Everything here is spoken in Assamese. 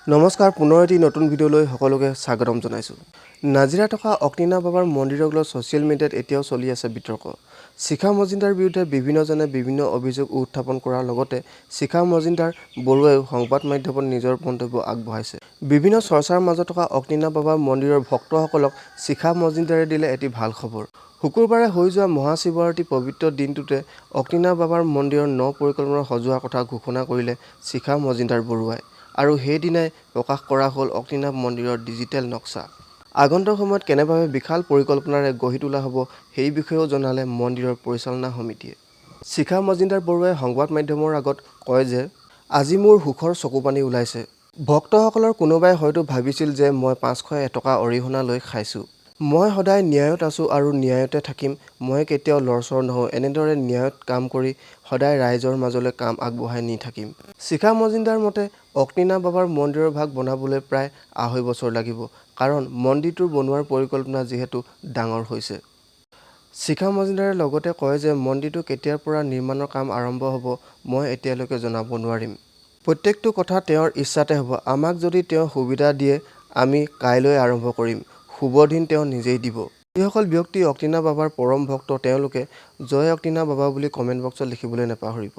নমস্কাৰ, পুনৰ এটি নতুন ভিডিঅ'লৈ সকলোকে স্বাগতম জনাইছোঁ। নাজিৰা থকা অগ্নিনাভ বাবাৰ মন্দিৰক লৈ ছ'চিয়েল মিডিয়াত এতিয়াও চলি আছে বিতৰ্ক। শিখা মজুমদাৰ বিৰুদ্ধে বিভিন্নজনে বিভিন্ন অভিযোগ উত্থাপন কৰাৰ লগতে শিখা মজুমদাৰ বৰুৱাইও সংবাদ মাধ্যমত নিজৰ মন্তব্য আগবঢ়াইছে। বিভিন্ন চৰ্চাৰ মাজত থকা অগ্নিনাভ বাবাৰ মন্দিৰৰ ভক্তসকলক শিখা মজুমদাৰে দিলে এটি ভাল খবৰ। শুকুৰবাৰে হৈ যোৱা মহাশিৱৰাত্ৰি পবিত্ৰ দিনটোতে অগ্নিনাভ বাবাৰ মন্দিৰৰ ন পৰিকল্পনা সজোৱাৰ কথা ঘোষণা কৰিলে শিখা মজুমদাৰ বৰুৱাই আৰু সেইদিনাই প্ৰকাশ কৰা হ'ল অগ্নিনাভ মন্দিৰৰ ডিজিটেল নক্সা। আগন্তুক সময়ত কেনেভাৱে বিশাল পৰিকল্পনাৰে গঢ়ি তোলা হ'ব, সেই বিষয়েও জনালে মন্দিৰৰ পৰিচালনা সমিতিয়ে। শিখা মজুমদাৰ বৰুৱাই সংবাদ মাধ্যমৰ আগত কয় যে আজি মোৰ সুখৰ চকুপানী ওলাইছে। ভক্তসকলৰ কোনোবাই হয়তো ভাবিছিল যে মই 501 টকা অৰিহণা লৈ খাইছোঁ। মই সদায় ন্যায়ত আছোঁ আৰু ন্যায়তে থাকিম। মই কেতিয়াও লৰচৰ নহওঁ। এনেদৰে ন্যায়ত কাম কৰি সদায় ৰাইজৰ মাজলৈ কাম আগবঢ়াই নি থাকিম। শিখা মজুমদাৰ মতে অগ্নিনাভ বাবাৰ মন্দিৰৰ ভাগ বনাবলৈ প্ৰায় 2.5 বছৰ লাগিব, কাৰণ মন্দিৰটোৰ বনোৱাৰ পৰিকল্পনা যিহেতু ডাঙৰ হৈছে। শিখা মজুমদাৰে লগতে কয় যে মন্দিৰটো কেতিয়াৰ পৰা নিৰ্মাণৰ কাম আৰম্ভ হ'ব, মই এতিয়ালৈকে জনাব নোৱাৰিম। প্ৰত্যেকটো কথা তেওঁৰ ইচ্ছাতে হ'ব। আমাক যদি তেওঁ সুবিধা দিয়ে, আমি কাইলৈ আৰম্ভ কৰিম। শুভ দিন তেওঁ নিজেই দিব। যিসকল ব্যক্তি অগ্নিনাভ বাবাৰ পৰম ভক্ত, তেওঁলোকে "জয় অগ্নিনাভ বাবা" বুলি কমেণ্ট বক্সত লিখিবলৈ নাপাহৰিব।